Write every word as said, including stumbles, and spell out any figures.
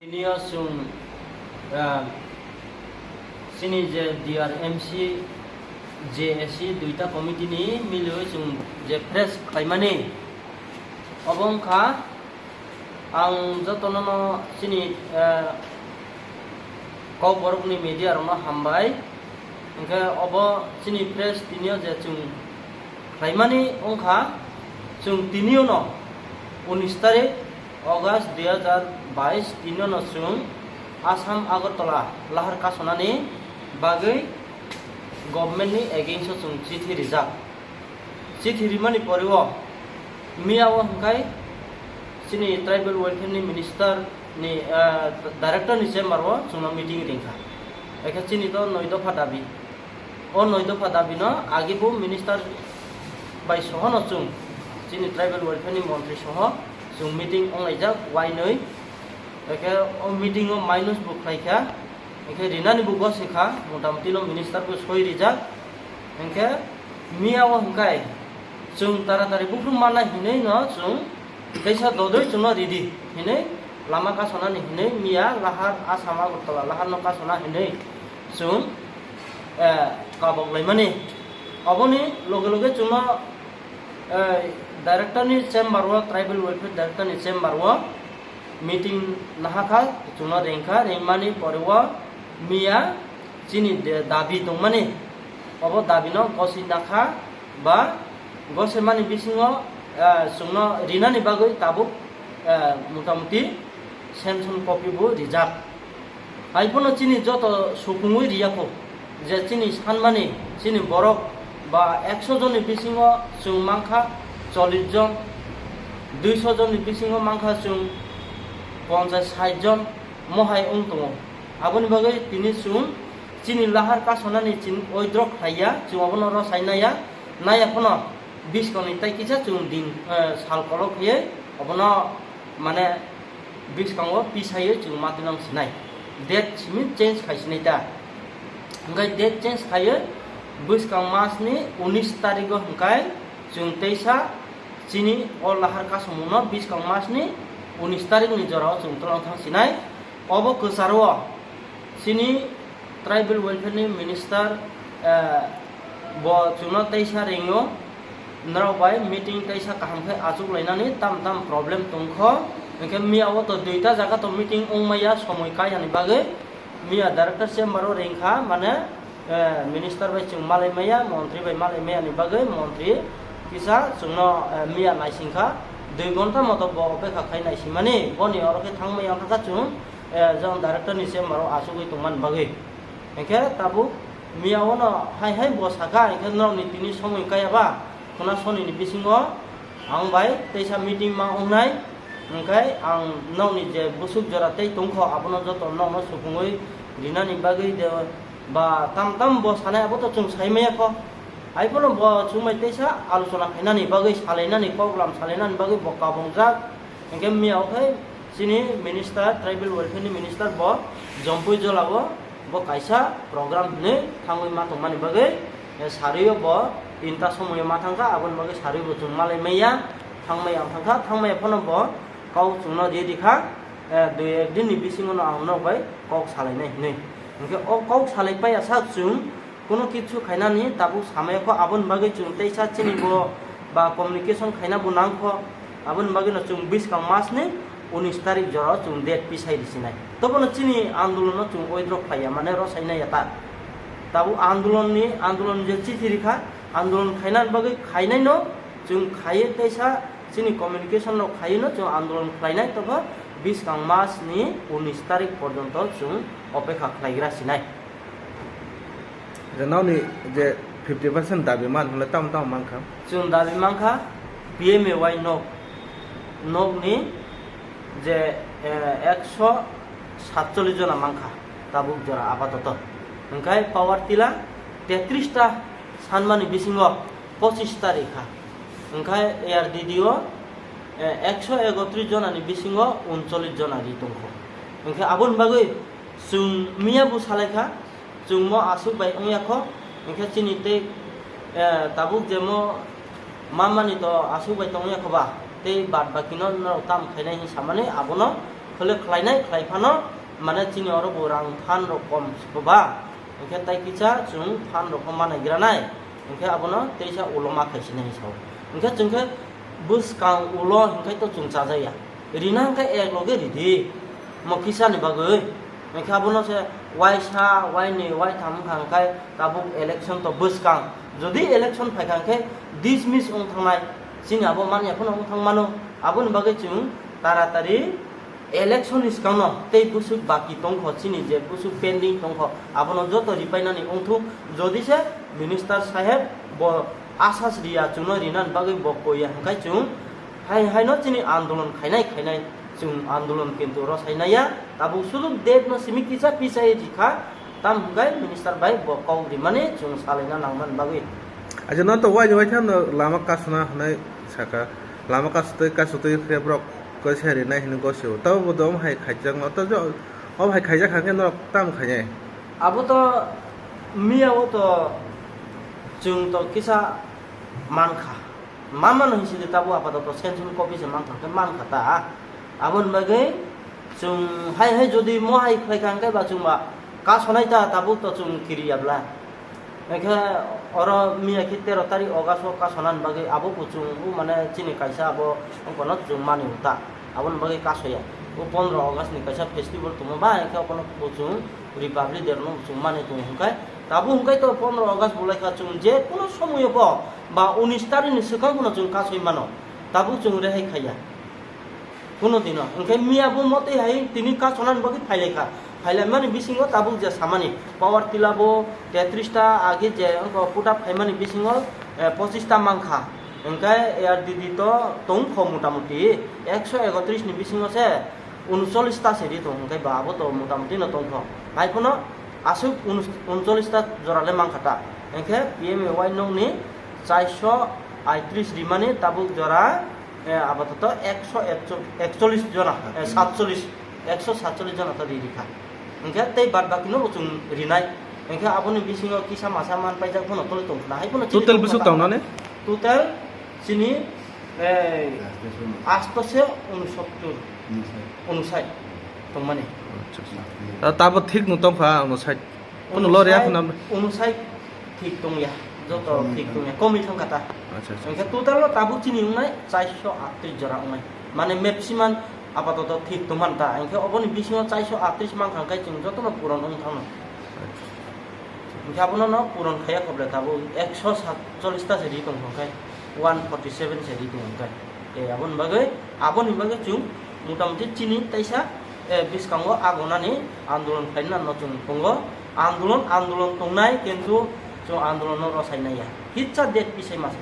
Nio chwng, ah, chini je D R M C, J A C duita committee ni milwi chwng je press khlaimani, obo wngkha ang jotono no chini, ah, Kokborok ni media rok no hambai, hwnkhe obo chini press tinio je chwng khlaimani wngkha, chwng tinio no unis tarik August dui hajar bais tinio no chwng Assam Agartala lahar kasonani bagwi government ni against o chwng chithi rijak. Chithi rimani pore o miya o hwnkhe chini tribal welfare ni minister ni, ah, director ni chamber o chwngno meeting ringkha. Ekhe chini to noi dopha dabi. O noi dopha dabi no agi bo minister bai soho no chwng chini tribal welfare ni montri soho chwng meeting wnglaijak wainwi. Ekhe o meeting o minus bo khlaikha. Hwnkhe rinani bo gosi kha, motamoti no minister bo soi rijak. Hwnkhe miya o hwnkhe chwng taratari buphuru mana hinwi no chwng teisa dodoi chwngno ridi hinwi lama kasonani hinwi miya lahar Assam Agartala lahar no kasona hinwi chwng, eh, kabok laimani. Oboni loge loge chwngno, eh, director ni chamber o, tribal welfare director ni chamber o meeting nahakha, chwngno ringkha, ringmani pore o miya chini de-, dabi tongmani, obo dabi no gosi nakha ba gosimani bisingo, ah, chwngno rinani bagwi tabuk, ah, motamoti sanction copy bo rijak. Hai phano chini joto supungwi riyakho. Je chini sanmani, chini borok ba ekso jonni bisingo chwng mankha chollish jon, duiso jonni bisingo mankha chwng ponchas sait jon mohai wng tongo. Aboni bagwi tini chwng chini lahar kasonani chini oidrok khlaiya, chwng abono rosai naiya, naiya phano bwskangni tai kisa chwng din, eh, sal kolok khaiwi obono mane bwskango pisaiwi chwng ma twinang sinai. Date simi change khai sinai ta. Hwnkhe date change khaiwi bwskang masni unis tarigo hwnkhe chwng teisa chini o lahar kasongmungno bwskang masni unis tarikni jorao chwng twlang thang sinai. Obo kwcharo chini tribal welfare ni minister, eh, bo chwngno teisa ringyo, norok bai meeting teisa kaham khe achuk lainani tam tam problem tongkho. Hwnkhe miya o to duita jaga to meeting wngmaya somoi kaiyani bagwi miya director chamber o ringkha, mane, eh, minister bai chwng malai maya, montri bai malai maya ni bagwi montri kisa chwngno, eh, miya naisingkha, dui gonta moto bo opekha khai naisimani, boni oro khe thangmaya wngkha chwng, eh, jang director ni chamber o achugwi tongmani bagwi. Hwnkhe tabuk miya ono hai hai bo sakha, hwnkhe norokni tini somoi kaya ba, khuna sonini bisingo ang bai teisa meeting ma wngnai, hwnkhe ang nokni je bwswk jora tei tongkho, abono joto nokno supungwi rinani bagwi de ba tam tam bo sanai, abo to chwng sai maya kho. Hai phano bo chwng bai teisa alochona khainani bagwi, salainani, koklam salainani bagwi bo kabongjak. Hwnkhe miya o khe chini minister, tribal welfare ni minister bo Jompui Jola o bo kaisa program hinwi thangwi ma tongmani bagwi, eh, sarwi o bo tinta somoi o ma thangkha, aboni bagwi sarwi bo chwng malai maya, thangmaya wng thangkha, thangmaya phano bo kok chwngno ri rikha, eh, dui ek din ni bisingo no ang nok bai kok salainai hinwi. Hwnkhe o kok salai paiya sak chwng Kono kichu khainani tabuk samaya kho, aboni bagwi chwng teisa chini bo ba communication khaina bo nang kho, aboni bagwi no chwng bwskang mas ni unis tarik jora o chwng date pisai risinai. Tobono chini andolon no chwng withdraw khlaiya, mane rwsai naiya ta. Tabuk andolon ni, andolon je chithi rikha, andolon khainani bagwi khainai no chwng khaiwi teisa chini communication rok khaiwi no chwng andolon khlainai, tokho bwskang mas ni unis tarik porjonto chwng opekha khlaigra sinai. Je nokni je fifty percent dabi man hwnle tamo tamo mankha? Chwng dabi mankha P M A Y nok, nokni je, eh, ekso satchollish jona mankha tabuk jora apatoto. Hwnkhe power tiller tetris ta sanmani bisingo pochis ta rikha. Hwnkhe A R D D o, eh, ekso ekotris jonani bisingo uncholish jona ri tongkho. Hwnkhe aboni bagwi chwng miya bo salaikha, chwng mo aswk bai wngya kho, hwnkhe chini tei, eh, tabuk je mo mamani to aswk bai tongya kho ba, tei bad baki no norok tam khainai hinwi samani abono Hole khlainai khlai phano, mane chini oro bo rang phan rok kom sukha ba, hwnkhe tai kisa chwng phan rok ma nai gra nai, hwnkhe abono teisa ulo ma khai sinai sao. Hwnkhe chwng khe bwskang ulo hwnkhe to chwng chajaya. Rina hwnkhe ek loge ridi, mo kisa ni bagwi. Hwnkhe abono se waisa, waini, waitham wngkha hwnkhe tabuk election to bwskang. Jodi election phaikha hwnkhe dismiss wng thangnai, chini abo manya phano wng thang mano. Aboni bagwi chwng taratari election ni swkangno tei bwswk baki tongkho, chini je bwswk pending tongkho, abono joto ripainani wngthuk. Jodi se minister saheb bo asas riya chwngno rinani bagwi bo koiya hwnkhe chwng hai haino chini andolon khainai khainai chwng andolon kintu rw sainaiya. Tabuk suduk date no simi kisa pisai rikha, tam hwnkhe minister bai bo kok rimani chwng salaina nangmani bagwi. Aja no to waini waitham no lama kasuna hwnwi saka, lama kasutwi kasutwi khe borok kaisa rinai hwnwi gosio. Tabo bo dom hai khaijak no to jo, o hai khaijak hwnkhe norok tam khainai. Abo to miya o to chwng to kisa mankha. Mamano hinsi de tabuk apatoto sanction copy se mankha, hwnkhe mankha ta. Aboni bagwi chwng hai hai jodi mo hai khlai kha hwnkhe ba chwng ba kasonai ta tabuk to chwng kiriya bla. Hwnkhe oro miya khe tero tarik August o kasonani bagwi abo bo chwng o mane chini kaisa abo wngkha no chwng mani ta. Aboni bagwi kasoya. O pondro August ni kaisa festival tongma ba hwnkhe abono bo chwng Republic Day no chwng mani tongo hwnkhe. Tabuk hwnkhe to pondro August bo lai kha chwng je kuno somoyo bo ba unis tarik ni swkang bono chwng kasoi mano. Tabuk chwng rehai khaiya. Kuno dino. Hwnkhe miya bo motwi hai tini kasonani bagwi phailaikha. Phailaimani bisingo tabuk je samani power tiller bo tetris ta agi je wngkha put up khaimani bisingo, eh, pochis ta mankha. Hwnkhe A R D D to tongkho motamuti ekso ekotris ni bisingo se uncholish ta se ri tong hwnkhe ba abo to motamuti no tongkho. Hai phano aswk unus-, uncholish ta jora le mankha ta. Hwnkhe P M A Y nokni chairso aitris rimani tabuk jora Eh, apatot ekso ekcholish jona, eh, satcholish, ekso satcholish jona to ri rikha. Hwnkhe tei bad baki no bo chwng rinai. Hwnkhe aboni bisingo kisa masa man paijak phano tole tongkhna, hai phano chini Total tongkhna bwswk ta. Tongnani? Total chini, eh, asto se unsottor, unsait tongmani. Acha, acha. Ta-, tabo thik no tongkha, unsait. Kuno lori ya khuna? Unsai thik tongya, joto thik tongya, komwi thangkha ta. Acha, acha. Hwnkhe total no tabuk chini wngnai chairso aatris jora wngnai. Mane maximum apatoto thik tongman ta. Hwnkhe oboni bisingo chairso aatris mankha hwnkhe chwng jotono puron wng thangno. Acha. Hwnkhe abono no puron khaiya khoble tabuk ekso satcholish ta se ri tong hwnkhe, one forty seven se ri tong hwnkhe. E, aboni bagwi, aboni bagwi chwng motamuti chini taisa, e, bwskango agonani andolon khlainani no chwng tongo. Andolon, andolon tongnai, kintu chwng andolon no rwsainaiya. Hitsa date bisai masa.